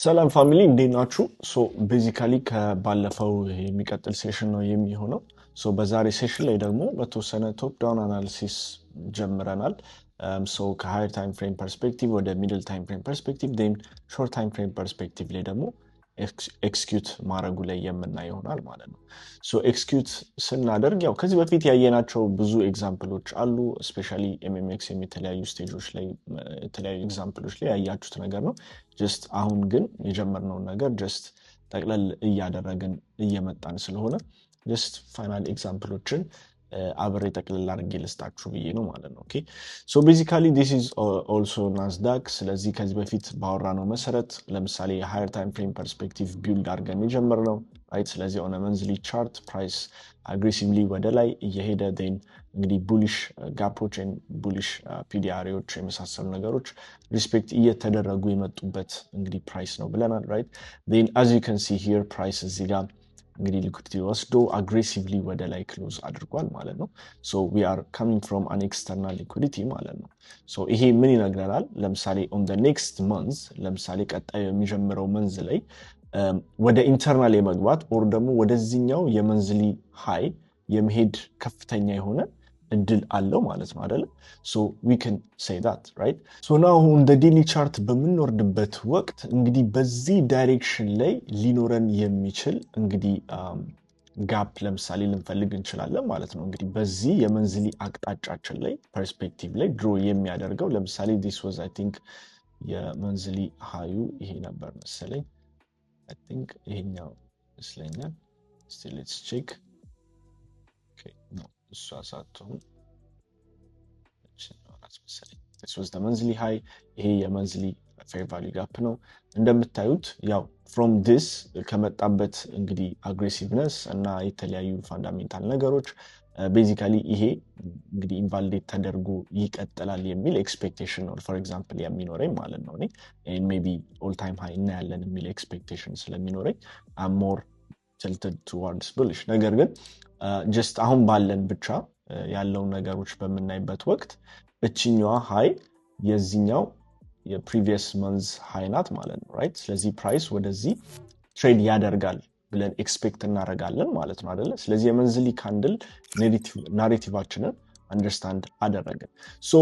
ሰላም family፣ እንዴት ናችሁ? So basically ከባለፈው የሚቀጥል session ነው የሚሆነው። So በዛሬ session ላይ ደግሞ በተወሰነ top down analysis ጀምረናል። So ከ higher time frame perspective ወደ middle time frame perspective, then short time frame perspective ላይ ደግሞ execute ማድረጉ ላይ የምናይ ይሆናል ማለት ነው። So execute ስናደርግ ያው ከዚህ በፊት ያየናቸው ብዙ example ኦች አሉ። Especially MMXM የተለያዩ stage ኦች ላይ፣ የተለያዩ example ኦች ላይ ያያችሁት ነገር ነው። Just አሁን ግን የጀመርነውን ነገር just ጠቅለል እያደረግን እየመጣን ስለሆነ just final example ኦችን አብሬ ጠቅልል አድርጌ ልስጣችሁ ብዬ ነው ማለት ነው። Okay, so basically this is also Nasdaq። ስለዚህ ከዚህ በፊት ባወራነው መሰረት ለምሳሌ የ higher time frame perspective build አድርገን የጀመርነው፣ right። ስለዚህ on a monthly chart price aggressively ወደ ላይ እየሄደ፣ then እንግዲህ bullish gap ኦች፣ bullish PD array ዎች የመሳሰሉ ነገሮች respect እየተደረጉ የመጡበት እንግዲህ price ነው ብለናል፣ right። Then as you can see here, price እዚህ ጋር እንግዲህ liquidity ወስዶ aggressively ወደ ላይ close አድርጓል ማለት ነው። So we are coming from an external liquidity ማለት ነው። So ይሄ ምን ይነግረናል? ለምሳሌ on the next month፣ ለምሳሌ ቀጣዩ የሚጀምረው month ላይ ወደ internal የመግባት or ደግሞ ወደዚህኛው የ monthly high የመሄድ ከፍተኛ የሆነ እድል አለው ማለት ነው፣ አደለ? So we can say that, right? So now on the daily chart በምንወርድበት ወቅት እንግዲህ በዚህ direction ላይ ሊኖረን የሚችል እንግዲህ gap ለምሳሌ ልንፈልግ እንችላለን ማለት ነው። እንግዲህ በዚህ የ monthly አቅጣጫችን ላይ perspective ላይ draw የሚያደርገው ለምሳሌ this was, I think, የ monthly high ኡ ይሄ ነበር መሰለኝ። I think ይሄኛው ይመስለኛል። እስቲ let's check። እሷ ሳትሆን መሰለኝ። This was the monthly high። ይሄ የ monthly fair value gap ነው። እንደምታዩት ያው from this ከመጣበት እንግዲህ aggressiveness እና የተለያዩ fundamental ነገሮች basically ይሄ እንግዲህ invalidate ተደርጎ ይቀጥላል የሚል expectation ነው for example የሚኖረኝ ማለት ነው። እኔ maybe all time high እናያለን የሚል expectation ስለሚኖረኝ more tilted towards bullish። ነገር ግን just አሁን ባለን ብቻ ያለውን ነገሮች በምናይበት ወቅት እችኛዋ high የዚኛው የ previous month high ናት ማለት ነው፣ right። ስለዚህ price ወደዚህ trade ያደርጋል ብለን expect እናደርጋለን ማለት ነው፣ አደለ? ስለዚህ የ monthly candle narrative ኣችንን understand አደረግን። So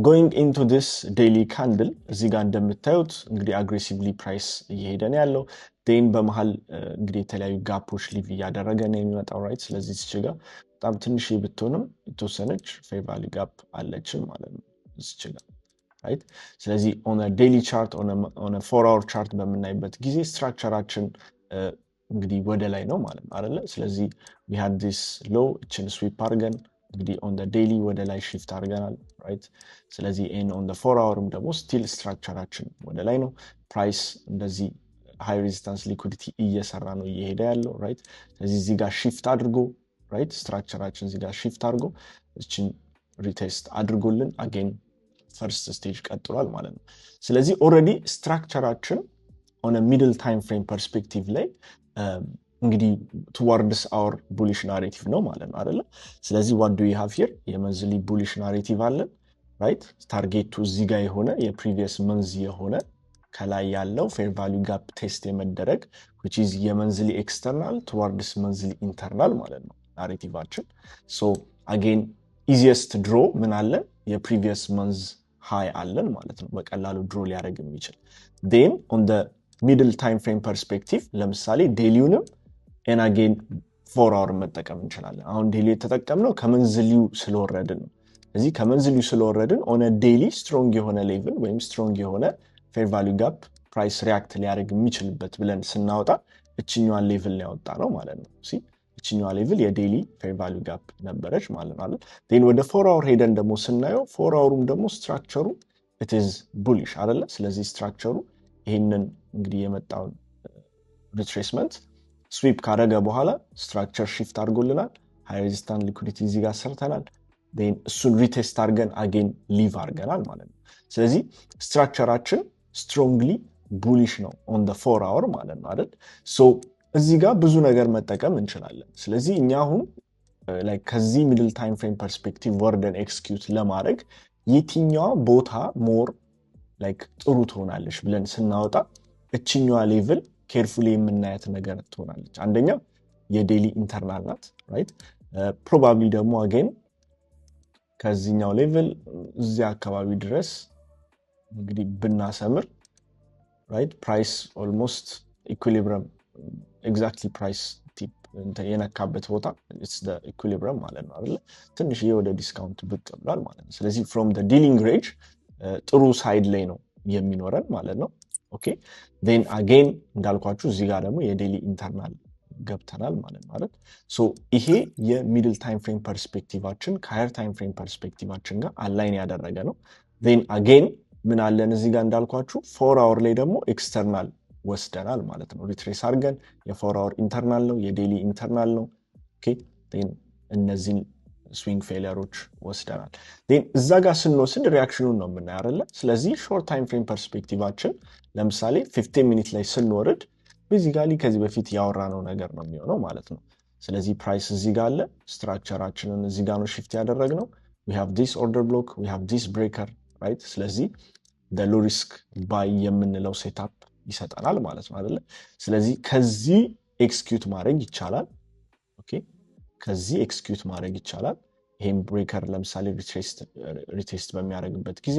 going into this daily candle፣ እዚህ ጋር እንደምታዩት እንግዲህ aggressively price እየሄደ ነው ያለው። Then በመሀል እንግዲህ የተለያዩ gap ኦች leave እያደረገ ነው የሚመጣው፣ right። ስለዚህ እዚች ጋር በጣም ትንሽ ብትሆንም የተወሰነች fair value gap አለችን ማለት ነው እዚች ጋር፣ right። ስለዚህ on a daily chart, on a 4 hour chart በምናይበት ጊዜ structure ኣችን እንግዲህ ወደ ላይ ነው ማለት ነው፣ አይደለ? ስለዚህ we had this low፣ እችን sweep አድርገን እንግዲህ on daily ወደ ላይ shift አድርገናል፣ right። ስለዚህ and on 4 hour ም ደግሞ still structure ኣችን ወደ ላይ ነው። Price እንደዚህ high resistance liquidity እየሰራ ነው እየሄደ ያለው፣ right። ስለዚህ እዚህ ጋር shift አድርጎ፣ right፣ structure ኣችን እዚህ ጋር shift አድርጎ እችን retest አድርጎልን again first stage ቀጥሏል ማለት ነው። ስለዚህ already structure ኣችን on a middle time frame perspective ላይ እንግዲህ towards our bullish narrative ነው ማለት ነው፣ አይደለ? ስለዚህ what do we have here? የ monthly bullish narrative አለን፣ right። Target ኡ እዚህ ጋር የሆነ የ previous month የሆነ ከላይ ያለው fair value gap test የመደረግ፣ which is የ monthly external towards monthly internal ማለት ነው narrative ኣችን። So again easiest draw ምን አለን? የ previous month high አለን ማለት ነው፣ በቀላሉ draw ሊያደርግ የሚችል። Then on middle time frame perspective ለምሳሌ daily ውንም and again 4 hour መጠቀም እንችላለን። አሁን daily የተጠቀምነው ከ monthly ው ስለወረድን ነው። እዚህ ከ monthly ው ስለወረድን on a daily strong የሆነ level ወይም strong የሆነ fair value gap price react ሊያደርግ የሚችልበት ብለን ስናወጣ እችኛዋን level ያወጣነው ማለት ነው። እችኛዋ level የ daily fair value gap ነበረች ማለት ነው። Then ወደ 4 hour ሄደን ደግሞ ስናየው 4 hour ኡም ደግሞ structure ኡ it's bullish፣ አደለ? ስለዚህ structure ኡ ይህንን እንግዲህ የመጣውን retracement sweep ካደረገ በኋላ structure shift አድርጎልናል። High resistance liquidity እዚህ ጋር ሰርተናል። እሱን retest አድርገን again leave አድርገናል ማለት ነው። ስለዚህ structure ኣችን strongly bullish ነው on 4 hour ማለት ነው፣ አይደል? So እዚህ ጋር ብዙ ነገር መጠቀም እንችላለን። ስለዚህ እኛ አሁን ከዚህ middle time frame perspective ወርደን execute ለማድረግ የትኛዋ ቦታ more like ጥሩ ትሆናለች ብለን ስናወጣ እችኛዋ level carefully የምናያት ነገር ትሆናለች። አንደኛ የ daily internal ናት፣ right? Probably ደግሞ again ከዚህኛው level እዚያ አካባቢ ድረስ እንግዲህ ብናሰምር፣ right፣ price almost equilibrium፣ exactly price tip የነካበት ቦታ equilibrium ማለት ነው አይደለ? ትንሽዬ ወደ discount ብቅ ብሏል ማለት ነው። ስለዚህ from dealing range ጥሩ side ላይ ነው የሚኖረን ማለት ነው። Okay፣ then again እንዳልኳችሁ እዚህ ጋር ደግሞ የ daily internal ገብተናል ማለት ነው አይደል? So ይሄ የ middle time frame perspective ኣችን ከ higher time frame perspective ኣችን ጋር align ያደረገ ነው። Then again ምን አለን እዚህ ጋር? እንዳልኳችሁ 4 hour ላይ ደግሞ external ወስደናል ማለት ነው። Retrace አድርገን የ 4 hour internal ነው፣ የ daily internal ነው። Okay፣ እነዚህን swing failure ኦች ወስደናል። እዛ ጋር ስንወስድ reaction ኑን ነው የምናየው አይደለ? ስለዚህ short time frame perspective ኣችን ለምሳሌ 15 minute ላይ ስንወርድ basically ከዚህ በፊት ያወራነው ነገር ነው የሚሆነው ማለት ነው። ስለዚህ price እዚህ ጋር አለ፣ structure ኣችንን እዚህ ጋር ነው shift ያደረግነው። We have this order block፣ we have this breaker፣ right? ስለዚህ low risk buy የምንለው setup ይሰጠናል ማለት ነው አይደለ? ስለዚህ ከዚህ execute ማድረግ ይቻላል። Okay፣ ከዚህ execute ማድረግ ይቻላል። ይሄም breaker ለምሳሌ retest በሚያደርግበት ጊዜ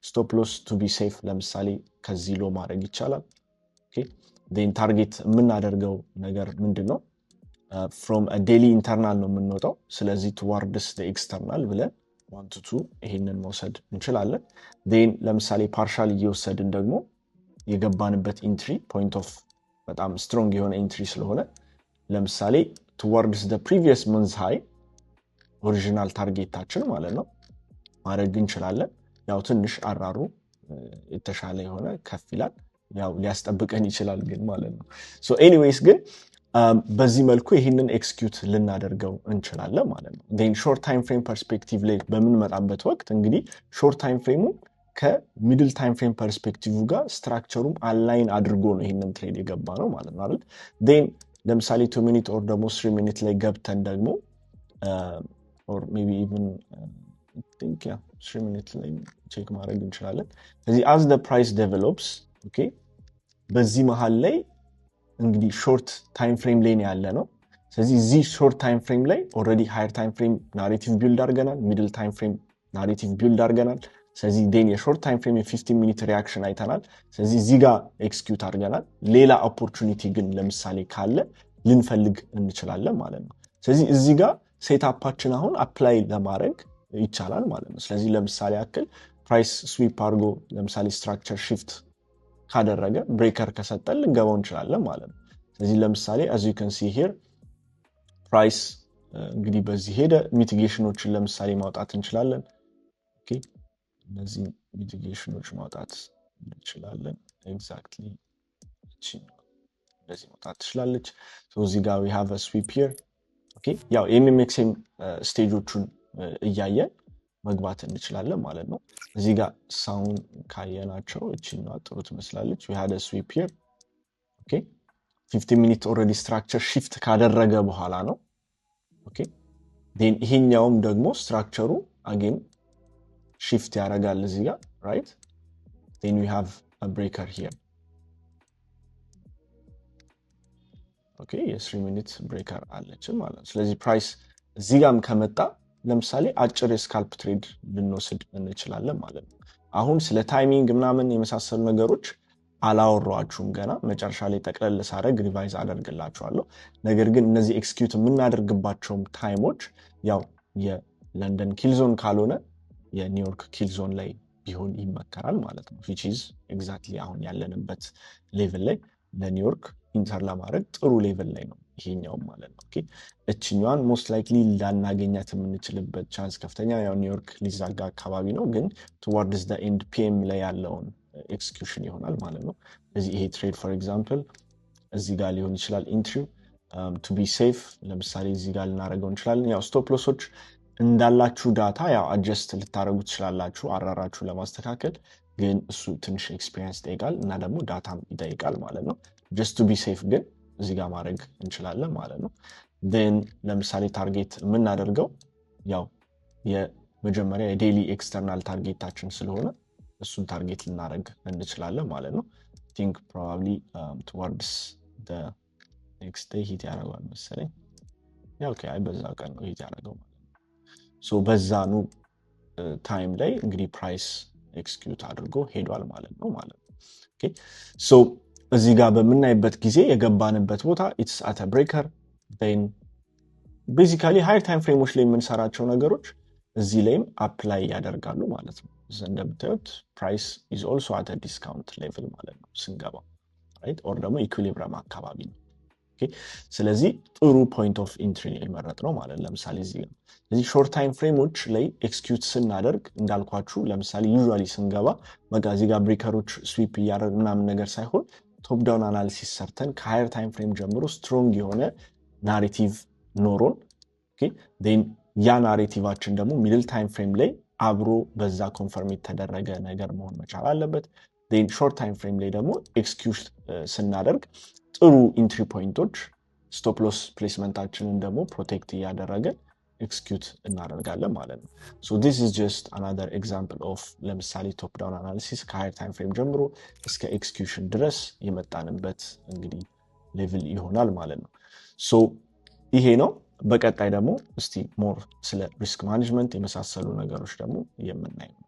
stop loss to be safe ለምሳሌ ከዚህ low ማድረግ ይቻላል። Then target የምናደርገው ነገር ምንድን ነው? From daily internal ነው የምንወጣው። ስለዚህ towards external ብለን 1 to 2 ይሄንን መውሰድ እንችላለን። Then ለምሳሌ partial እየወሰድን ደግሞ የገባንበት entry point of በጣም strong የሆነ entry ስለሆነ ለምሳሌ towards previous month high original target ኣችን ማለት ነው ማድረግ እንችላለን። ያው ትንሽ RR ኡ የተሻለ የሆነ ከፍ ይላል። ያው ሊያስጠብቀን ይችላል ግን ማለት ነው። So anyways ግን በዚህ መልኩ ይህንን execute ልናደርገው እንችላለን ማለት ነው። Then short time frame perspective ላይ በምንመጣበት ወቅት እንግዲህ short time frame ኡ ከ middle time frame perspective ጋር structure ኡም align አድርጎ ነው ይህንን trade የገባነው ማለት ነው አይደል? Then ለምሳሌ 2 minute or ደግሞ 3 minute ላይ ገብተን ደግሞ or maybe even 3 minute ላይ check ማድረግ እንችላለን። ስለዚህ as the price develops፣ okay፣ በዚህ መሀል ላይ እንግዲህ short time frame ላይ ነው ያለነው። ስለዚህ እዚህ short time frame ላይ already higher time frame narrative build አድርገናል። Middle time frame narrative build አድርገናል። ስለዚህ then የ short time frame የ15 minute reaction አይተናል። ስለዚህ እዚህ ጋር execute አድርገናል። ሌላ opportunity ግን ለምሳሌ ካለ ልንፈልግ እንችላለን ማለት ነው። ስለዚህ እዚህ ጋር setup ኣችን አሁን apply ለማድረግ ይቻላል ማለት ነው። ስለዚህ ለምሳሌ ያክል price sweep አድርጎ ለምሳሌ structure shift ካደረገ፣ breaker ከሰጠን ልንገባው እንችላለን ማለት ነው። ስለዚህ ለምሳሌ as you can see here price እንግዲህ በዚህ ሄደ። Mitigation ኦችን ለምሳሌ ማውጣት እንችላለን። እነዚህ mitigation ኦች ማውጣት እንችላለን። Exactly እንደዚህ መውጣት ትችላለች። እዚህ ጋር we have sweep here። ያው የ MMXM stage ኦቹን እያየን መግባት እንችላለን ማለት ነው። እዚህ ጋር ሳውን ካየናቸው እችኛዋ ጥሩ ትመስላለች። We had sweep here። Okay፣ 15 minute already structure shift ካደረገ በኋላ ነው። Okay፣ then ይሄኛውም ደግሞ structure ኡ again shift ያደርጋል እዚህ ጋር፣ right? Then we have breaker here። Okay፣ የ 3 minute breaker አለችን ማለት ነው። ስለዚህ price እዚህ ጋም ከመጣ ለምሳሌ አጭር የ scalp trade ልንወስድ እንችላለን ማለት ነው። አሁን ስለ timing ምናምን የመሳሰሉ ነገሮች አላወራኋችሁም ገና፣ መጨረሻ ላይ ጠቅለል ሳደርግ revise አደርግላችኋለሁ። ነገር ግን እነዚህ execute የምናደርግባቸውም time ኦች ያው የለንደን kill zone ካልሆነ የኒውዮርክ kill zone ላይ ቢሆን ይመከራል ማለት ነው። Which is exactly አሁን ያለንበት level ላይ ለኒውዮርክ enter ለማድረግ ጥሩ level ላይ ነው ይሄኛውም ማለት ነው። Okay፣ እችኛዋን most likely ላናገኛት የምንችልበት chance ከፍተኛ፣ ያው ኒውዮርክ ሊዛጋ አካባቢ ነው፣ ግን towards the end PM ላይ ያለውን execution ይሆናል ማለት ነው። ስለዚህ ይሄ trade for example እዚህ ጋር ሊሆን ይችላል entry ው። To be safe ለምሳሌ እዚህ ጋር ልናደርገው እንችላለን። ያው stop loss ኦች እንዳላችሁ data ያው adjust ልታደርጉ ትችላላችሁ RR ኣችሁ ለማስተካከል፣ ግን እሱ ትንሽ experience ይጠይቃል እና ደግሞ data ም ይጠይቃል ማለት ነው። Just to be safe ግን እዚህ ጋር ማድረግ እንችላለን ማለት ነው። Then ለምሳሌ target የምናደርገው ያው የመጀመሪያ የ daily external target ኣችን ስለሆነ እሱን target ልናደርግ እንችላለን ማለት ነው። Think probably towards next day hit ያደርገዋል መሰለኝ። Okay፣ አይ በዛ ቀን ነው hit ያደረገው ማለት ነው። So በዛኑ time ላይ እንግዲህ price execute አድርጎ ሄዷል ማለት ነው። So እዚህ ጋር በምናይበት ጊዜ የገባንበት ቦታ it's at breaker። Basically higher time frame ኦች ላይ የምንሰራቸው ነገሮች እዚህ ላይም apply ያደርጋሉ ማለት ነው። እንደምታዩት price is also at discount level ማለት ነው ስንገባ፣ right? Or ደግሞ equilibrium አካባቢ ነው። ስለዚህ ጥሩ point of entry የመረጥነው ማለት ለምሳሌ እዚህ ጋር። ስለዚህ short time frame ኦች ላይ execute ስናደርግ እንዳልኳችሁ ለምሳሌ usually ስንገባ በቃ እዚህ ጋር breaker ኦች sweep እያደረግ ምናምን ነገር ሳይሆን top down analysis ሰርተን ከ higher time frame ጀምሮ strong የሆነ narrative ኖሮን ያ narrative ኣችን ደግሞ middle time frame ላይ አብሮ በዛ confirm የተደረገ ነገር መሆን መቻል አለበት። Short time frame ላይ ደግሞ execute ስናደርግ ጥሩ entry point ኦች፣ stop loss placement ኣችንን ደግሞ protect እያደረገን execute እናደርጋለን ማለት ነው። So this is just another example of ለምሳሌ top down analysis ከ higher time frame ጀምሮ እስከ execution ድረስ የመጣንበት እንግዲህ level ይሆናል ማለት ነው። So ይሄ ነው። በቀጣይ ደግሞ እስቲ more ስለ risk management የመሳሰሉ ነገሮች ደግሞ የምናየው